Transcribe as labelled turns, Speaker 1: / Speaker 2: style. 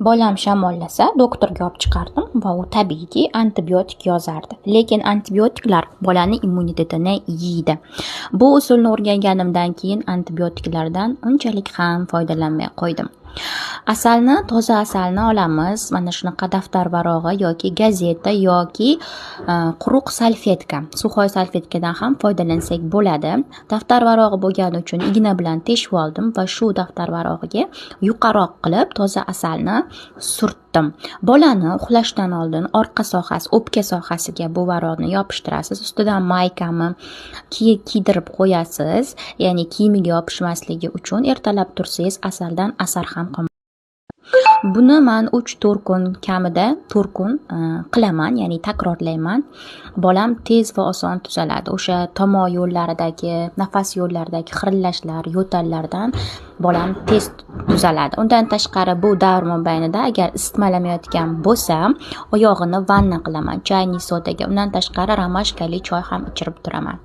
Speaker 1: Bolam shamollasa, doktorga olib chiqardim va u, tabiiyki, antibiotik yozardi. Lekin antibiotiklar bolani immunitetini yeydi. Bu usulni o'rganganimdan keyin antibiotiklardan unchalik ham foydalanmay qo'ydim. Asalni, toza asalni olamiz. Mana shunaqa daftar varog'i yoki gazeta yoki quruq salfetka, сухой salfetkadan ham foydalansak bo'ladi. Daftar varog'i bo'lgani uchun igna bilan teshib oldim va shu daftar varog'iga yuqaroq qilib toza asalni surtdim. Bolani uxlashdan oldin orqa sohasi, o'pka sohasiga bu varog'ni yopishtirasiz. Ustidan maykami kiydirib qo'yasiz, ya'ni kiyimiga yopishmasligi uchun. Ertalab tursangiz, asaldan asar ham qolmaydi. Buni man 3-4 kun, kamida 4 kun qilaman, ya'ni takrorlayman. Bolam tez va oson tuzaladi. O'sha tomoq yo'llaridagi, nafas yo'llaridagi xirillashlar, yo'tallardan bolam tez tuzaladi. Undan tashqari, bu davr mobaynida agar isitmalamayotgan bo'lsa, oyog'ini vanna qilaman чайный sodaga. Undan tashqari, ромашка li choy ham ichirib turaman.